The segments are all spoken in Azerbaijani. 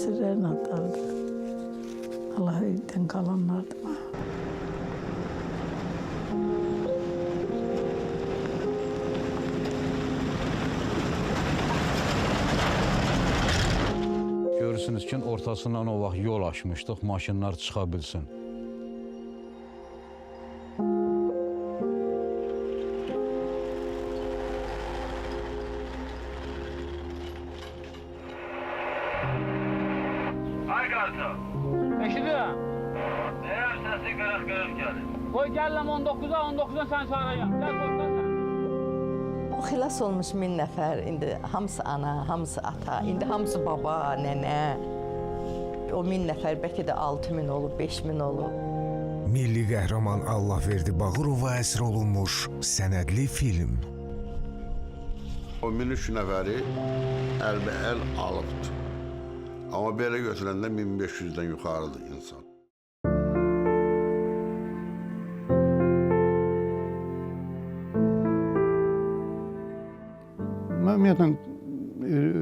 Əsirlərin adlarıdır. Allah evdən qalanlardır. Görürsünüz ki, ortasından o vaxt yol açmışdıq, maşınlar çıxa bilsin. Ay qartal. Eşidirəm. Deyirəm səsi qırıq-qırıq gəlir. Qoy gəlirəm 19-a, 19-dan səni çağıracağam. Gəl qoy sən. O xilas olmuş 1000 nəfər, indi hamısı ana, hamısı ata, indi hamısı baba, nənə. O 1000 nəfər bəlkə də 6000 olub, 5000 olub. Milli qəhrəman Allahverdi Bağırova əsr olunmuş sənədli film. O 1003 nəfəri əlbəəl alıbdır. Amma belə götürəndə 1500-dən yuxarıdır insan. Mən ümumiyyətlə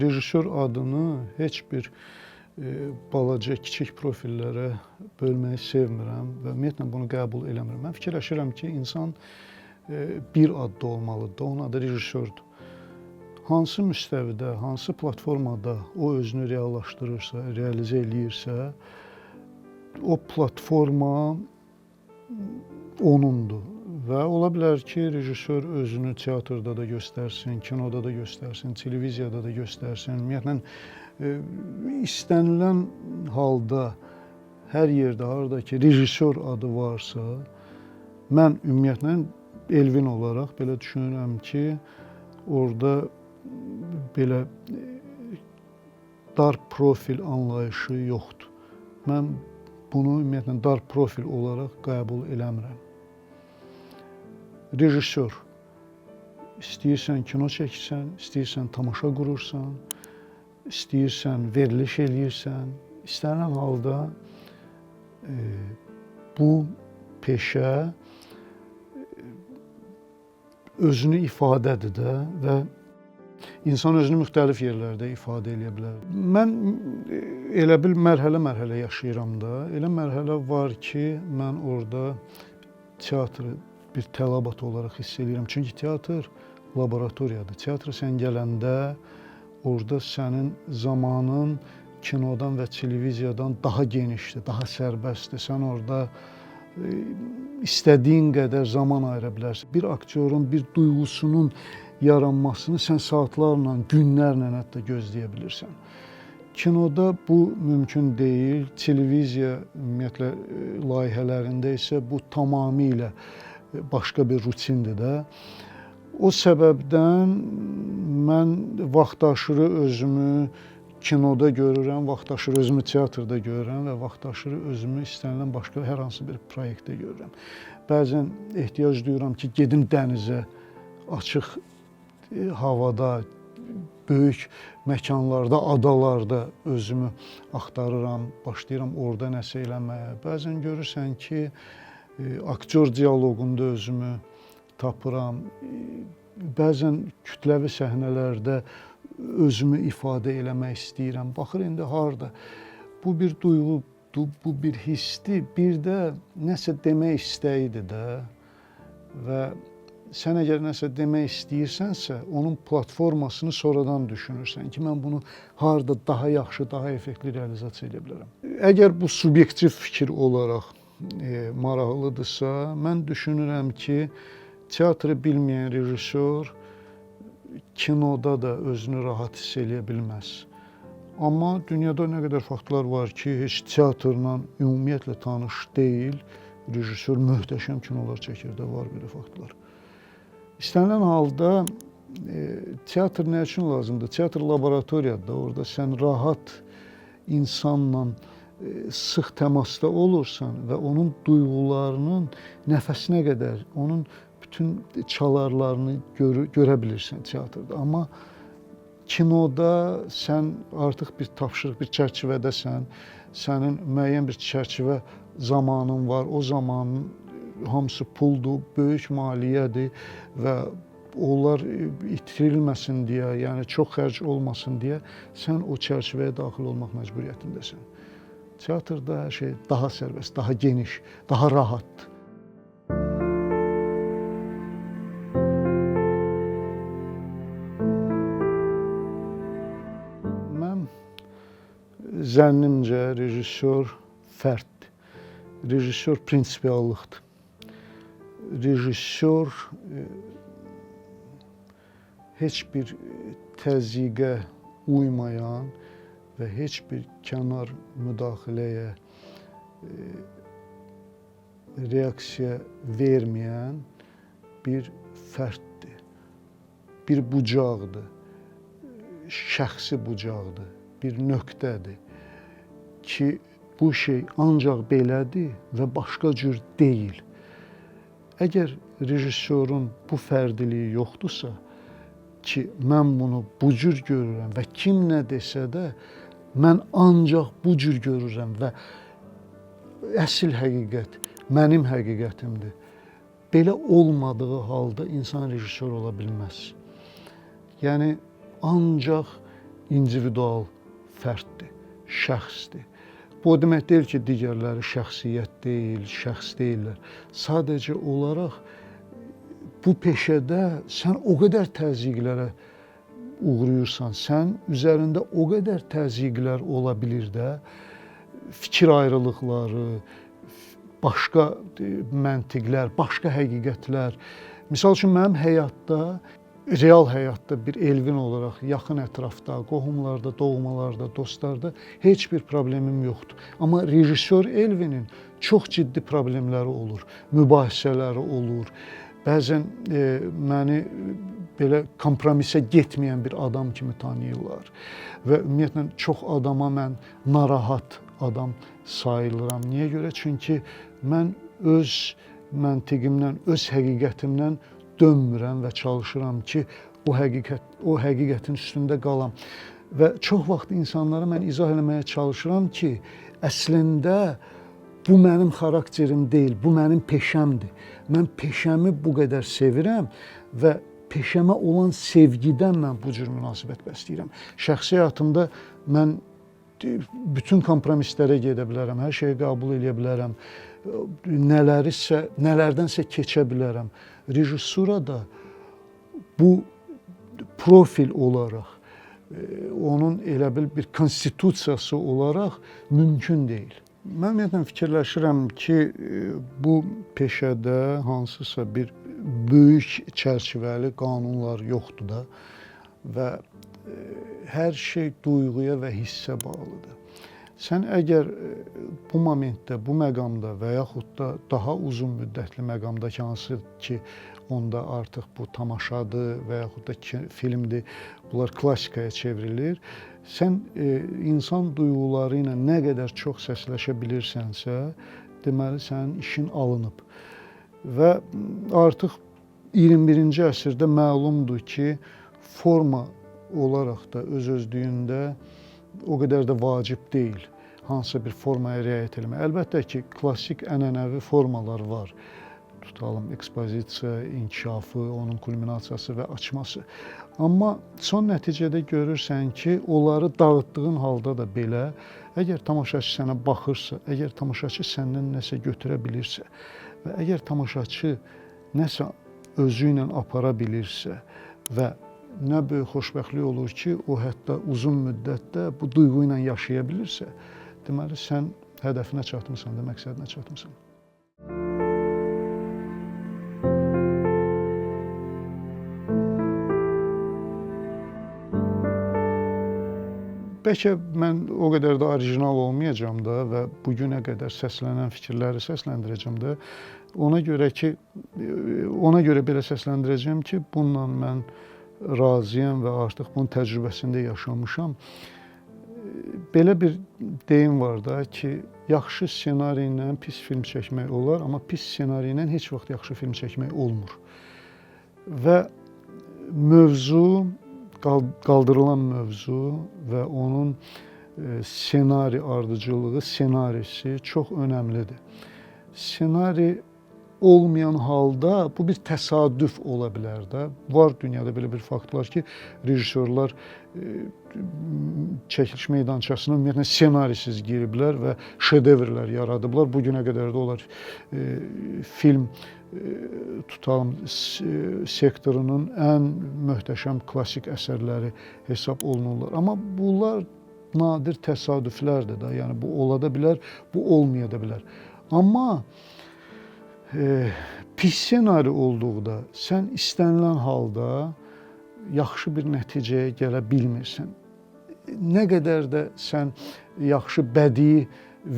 rejissor adını heç bir balaca, kiçik profillərə bölməyi sevmirəm və ümumiyyətlə bunu qəbul eləmirəm. Mən fikirləşirəm ki, insan bir adda olmalıdır, onun adı rejissordur. Hansı müstəvidə, hansı platformada o özünü reallaşdırırsa, realizə eləyirsə, o platforma onundur. Və ola bilər ki, rejissor özünü teatrda da göstərsin, kinoda da göstərsin, televiziyada da göstərsin. Ümumiyyətlə, istənilən halda hər yerdə, harada ki, rejissor adı varsa, mən ümumiyyətlə Elvin olaraq belə düşünürəm ki, orada belə dar profil anlayışı yoxdur. Mən bunu ümumiyyətlə dar profil olaraq qəbul eləmirəm. Rejissor, istəyirsən kino çəkirsən, istəyirsən tamaşa qurursan, istəyirsən veriliş eləyirsən, istənilən halda bu peşə özünü ifadədir də və insan özünü müxtəlif yerlərdə ifadə eləyə bilər. Mən elə bil mərhələ-mərhələ yaşayıram da. Elə mərhələ var ki, mən orada teatrı bir tələbat olaraq hiss eləyirəm. Çünki teatr laboratoriyadır. Teatra sən gələndə orada sənin zamanın kinodan və televiziyadan daha genişdir, daha sərbəstdir. Sən orada istədiyin qədər zaman ayıra bilərsən. Bir aktyorun bir duyğusunun yaranmasını sən saatlarla, günlərlə hətta gözləyə bilirsən. Kinoda bu mümkün deyil. Televiziya ümumiyyətlə layihələrində isə bu tamamilə başqa bir rutindir də. O səbəbdən mən vaxtaşırı özümü kinoda görürəm, vaxtaşırı özümü teatrda görürəm və vaxtaşırı özümü istənilən başqa hər hansı bir proyektdə görürəm. Bəzən ehtiyac duyuram ki, gedim dənizə, açıq havada, böyük məkanlarda, adalarda özümü axtarıram, başlayıram orada nəsə eləməyə. Bəzən görürsən ki, aktyor dialoqunda özümü tapıram. Bəzən kütləvi səhnələrdə özümü ifadə eləmək istəyirəm. Baxır indi harda? Bu bir duyğu, bu bir hissdir, bir də nəsə demək istəyidir də. Və sən əgər nəsə demək istəyirsənsə, onun platformasını sonradan düşünürsən ki, mən bunu harda daha yaxşı, daha effektli realizasiya edə bilərəm. Əgər bu subyektiv fikir olaraq maraqlıdırsa, mən düşünürəm ki, teatrı bilməyən rejissor kinoda da özünü rahat hiss eləyə bilməz. Amma dünyada nə qədər faktlar var ki, heç teatrla ümumiyyətlə tanış deyil, rejissor möhtəşəm kinolar çəkir də, var belə faktlar. İstənilən halda teatr nə üçün lazımdır? Teatr laboratoriyadır, orada sən rahat insanla sıx təmasda olursan və onun duyğularının nəfəsinə qədər, onun bütün çalarlarını görə bilirsən teatrda. Amma kinoda sən artıq bir tapşırıq, bir çərçivədəsən, sənin müəyyən bir çərçivə zamanın var, o zamanın hamısı puldur, böyük maliyyədir və onlar itirilməsin deyə, yəni çox xərc olmasın deyə sən o çərçivəyə daxil olmaq məcburiyyətindəsən. Teatrda hər şey daha sərbəst, daha geniş, daha rahatdır. Mən zənnimcə rejissor fərddir. Rejissor prinsipiallıqdır. Rejissor heç bir təzyiqə uymayan və heç bir kənar müdaxiləyə reaksiya verməyən bir fərddir, bir bucaqdır, şəxsi bucaqdır, bir nöqtədir ki, bu şey ancaq belədir və başqa cür deyil. Əgər rejissorun bu fərdiliyi yoxdursa, ki, mən bunu bu cür görürəm və kim nə desə də, mən ancaq bu cür görürəm və əsl həqiqət mənim həqiqətimdir. Belə olmadığı halda insan rejissor ola bilməz. Yəni, ancaq individual fərddir, şəxsdir. Bu o demək deyil ki, digərləri şəxsiyyət deyil, şəxs deyillər. Sadəcə olaraq bu peşədə sən o qədər təzyiqlərə uğrayırsan, sən üzərində o qədər təzyiqlər ola bilir də, fikir ayrılıqları, başqa məntiqlər, başqa həqiqətlər. Misal üçün, mənim həyatda, real həyatda bir Elvin olaraq yaxın ətrafda, qohumlarda, doğmalarda, dostlarda heç bir problemim yoxdur. Amma rejissor Elvinin çox ciddi problemləri olur, mübahisələri olur. Bəzən məni belə kompromisə getməyən bir adam kimi tanıyırlar və ümumiyyətlə çox adama mən narahat adam sayılıram. Niyə görə? Çünki mən öz məntiqimdən, öz həqiqətimdən dönmürəm və çalışıram ki, o həqiqətin üstündə qalam. Və çox vaxt insanlara mən izah eləməyə çalışıram ki, əslində bu mənim xarakterim deyil, bu mənim peşəmdir. Mən peşəmi bu qədər sevirəm və peşəmə olan sevgidən mən bu cür münasibət bəsləyirəm. Şəxsi həyatımda mən bütün kompromislərə gedə bilərəm, hər şeyi qəbul eləyə bilərəm, nələrdənsə keçə bilərəm. Rejissura da bu profil olaraq, onun elə bil bir konstitusiyası olaraq mümkün deyil. Mən ümumiyyətlə fikirləşirəm ki, bu peşədə hansısa bir böyük çərçivəli qanunlar yoxdur da və hər şey duyğuya və hissə bağlıdır. Sən əgər bu momentdə, bu məqamda və yaxud da daha uzun müddətli məqamda ki, hansı ki, onda artıq bu tamaşadır və yaxud da filmdir, bunlar klassikaya çevrilir. Sən insan duyğuları ilə nə qədər çox səsləşə bilirsənsə, deməli sənin işin alınıb. Və artıq 21-ci əsrdə məlumdur ki, forma olaraq da öz-özlüyündə o qədər də vacib deyil hansısa bir formaya riayət eləmək. Əlbəttə ki, klassik ənənəvi formalar var. Tutalım, ekspozisiya, inkişafı, onun kulminasiyası və açması. Amma son nəticədə görürsən ki, onları dağıtdığın halda da belə, əgər tamaşaçı sənə baxırsa, əgər tamaşaçı səndən nəsə götürə bilirsə və əgər tamaşaçı nəsə özü ilə apara bilirsə və nə böyük xoşbəxtlik olur ki, o hətta uzun müddətdə bu duyğu ilə yaşaya bilirsə, deməli sən hədəfinə çatmısan da, məqsədinə çatmısan. Bəlkə mən o qədər də orijinal olmayacağam da və bugünə qədər səslənən fikirləri səsləndirəcəm də. Ona görə ki, ona görə belə səsləndirəcəm ki, bununla mən razıyam və artıq bunun təcrübəsində yaşamışam. Belə bir deyim var da ki, yaxşı ssenari ilə pis film çəkmək olar, amma pis ssenari ilə heç vaxt yaxşı film çəkmək olmur. Və mövzu, qaldırılan mövzu və onun ssenari ardıcıllığı, ssenarisi çox önəmlidir. Ssenari olmayan halda bu bir təsadüf ola bilər də. Var dünyada belə bir faktlar ki, rejissorlar çəkiliş meydançasına ümumiyyətlə ssenarisiz giriblər və şedevrlər yaradıblar. Bu günə qədər də onlar film tutalım sektorunun ən möhtəşəm klassik əsərləri hesab olunurlar. Amma bunlar nadir təsadüflərdir də. Yəni bu ola da bilər, bu olmaya da bilər. Amma pis ssenari olduqda sən istənilən halda yaxşı bir nəticəyə gələ bilmirsən. Nə qədər də sən yaxşı bədii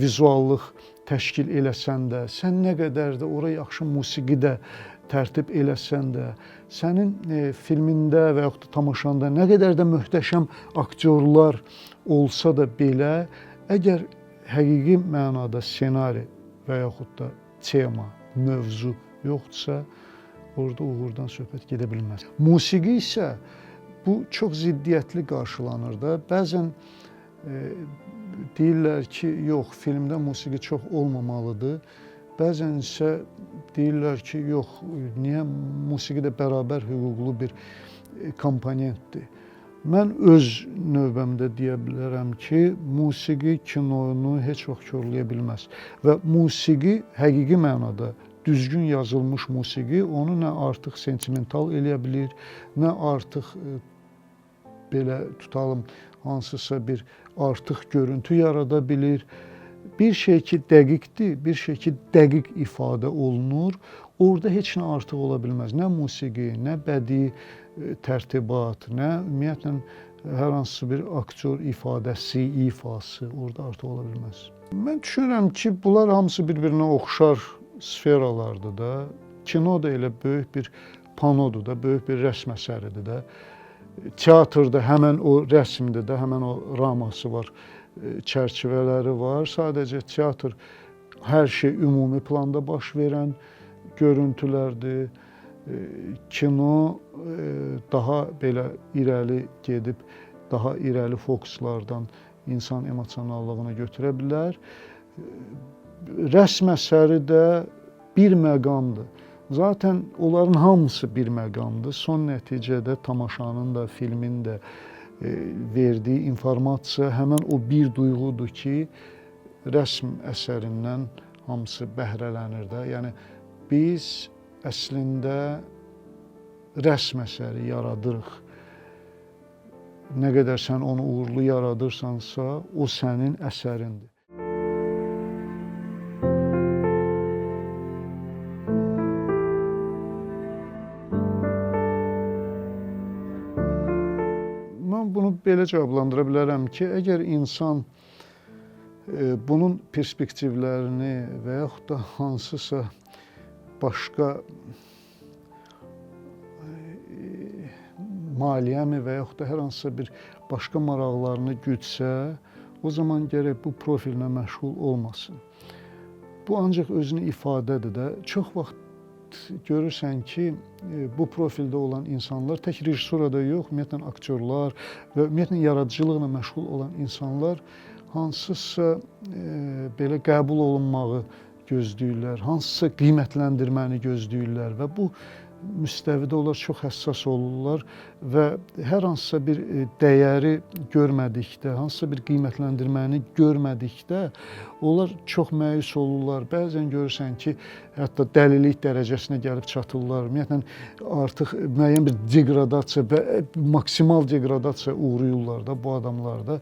vizuallıq təşkil eləsən də, sən nə qədər də ora yaxşı musiqi də tərtib eləsən də, sənin filmində və yaxud da tamaşanda nə qədər də möhtəşəm aktyorlar olsa da belə, əgər həqiqi mənada ssenari və yaxud da tema, mövzu yoxdursa, orada uğurdan söhbət gedə bilməz. Musiqi isə bu çox ziddiyyətli qarşılanır da. Bəzən deyirlər ki, yox, filmdə musiqi çox olmamalıdır. Bəzən isə deyirlər ki, yox, niyə musiqi də bərabər hüquqlu bir komponentdir. Mən öz növbəmdə deyə bilərəm ki, musiqi kinonu heç vaxt korlaya bilməz. Və musiqi həqiqi mənada düzgün yazılmış musiqi onu nə artıq sentimental eləyə bilir, nə artıq belə tutalım hansısa bir artıq görüntü yarada bilir. Bir şey ki dəqiqdir, bir şey ki dəqiq ifadə olunur, orada heç nə artıq ola bilməz. Nə musiqi, nə bədii tərtibat, nə ümumiyyətlə hər hansı bir aktyor ifadəsi, ifası orada artıq ola bilməz. Mən düşünürəm ki, bunlar hamısı bir-birinə oxşar sferalardır da. Kino da elə böyük bir panodur da, böyük bir rəsm əsəridir də. Teatrda həmən o rəsmdir də, həmən o raması var, çərçivələri var. Sadəcə teatr hər şey ümumi planda baş verən görüntülərdir. Kino daha belə irəli gedib, daha irəli fokuslardan insan emosionallığını götürə bilər. Rəsm əsəri də bir məqamdır. Zaten onların hamısı bir məqamdır. Son nəticədə tamaşanın da, filmin də verdiyi informasiya həmən o bir duyğudur ki, rəsm əsərindən hamısı bəhrələnir də. Yəni biz əslində rəsm əsəri yaradırıq. Nə qədər sən onu uğurlu yaradırsansa, o sənin əsərindir. Mən bunu belə cavablandıra bilərəm ki, əgər insan bunun perspektivlərini və yaxud da hansısa başqa maliyyəmi və yaxud da hər hansısa bir başqa maraqlarını güdsə, o zaman gərək bu profillə məşğul olmasın. Bu ancaq özünü ifadədir də. Çox vaxt görürsən ki, bu profildə olan insanlar tək rejissurada yox, ümumiyyətlə aktyorlar və ümumiyyətlə yaradıcılıqla məşğul olan insanlar hansısa belə qəbul olunmağı gözləyirlər, hansısa qiymətləndirməni gözləyirlər və bu müstəvidə onlar çox həssas olurlar və hər hansısa bir dəyəri görmədikdə, hansısa bir qiymətləndirməni görmədikdə onlar çox məyus olurlar. Bəzən görürsən ki, hətta dəlilik dərəcəsinə gəlib çatırlar. Ümumiyyətlə, artıq müəyyən bir deqradasiya və maksimal deqradasiya uğrayırlar da bu adamlarda.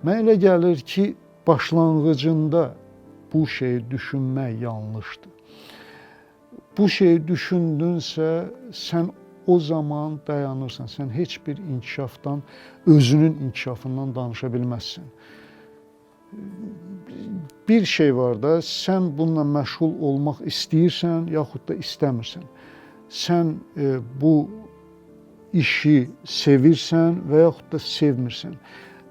Mənə elə gəlir ki, başlanğıcında bu şeyi düşünmək yanlışdır. Bu şeyi düşündünsə, sən o zaman dayanırsan. Sən heç bir inkişafdan, özünün inkişafından danışa bilməzsən. Bir şey var da, sən bununla məşğul olmaq istəyirsən, yaxud da istəmirsən. Sən bu işi sevirsən və yaxud da sevmirsən.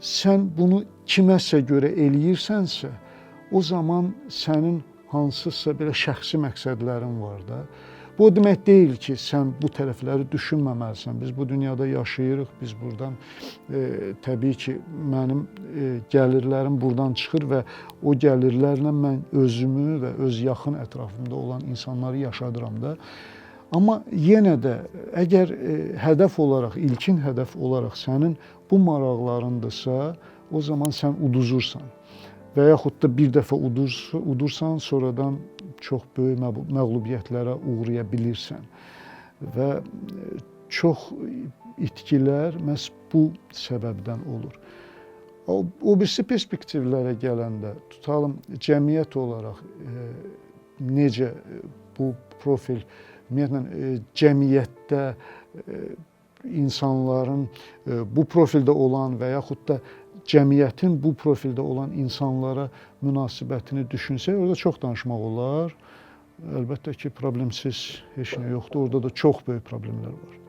Sən bunu kiməsə görə eləyirsənsə, o zaman sənin hansısa belə şəxsi məqsədlərin var da. Bu o demək deyil ki, sən bu tərəfləri düşünməməlisən. Biz bu dünyada yaşayırıq, biz burdan təbii ki, mənim gəlirlərim burdan çıxır və o gəlirlərlə mən özümü və öz yaxın ətrafımda olan insanları yaşadıram da. Amma yenə də əgər hədəf olaraq, ilkin hədəf olaraq sənin bu maraqlarındırsa, o zaman sən uduzursan. Və yaxud da bir dəfə udursan, sonradan çox böyük məğlubiyyətlərə uğraya bilirsən. Və çox itkilər məhz bu səbəbdən olur. O birisi perspektivlərə gələndə, tutalım cəmiyyət olaraq necə bu profil ümumiyyətlə cəmiyyətdə insanların bu profildə olan və yaxud da cəmiyyətin bu profildə olan insanlara münasibətini düşünsək, orada çox danışmaq olar. Əlbəttə ki, problemsiz heç nə yoxdur. Orada da çox böyük problemlər var.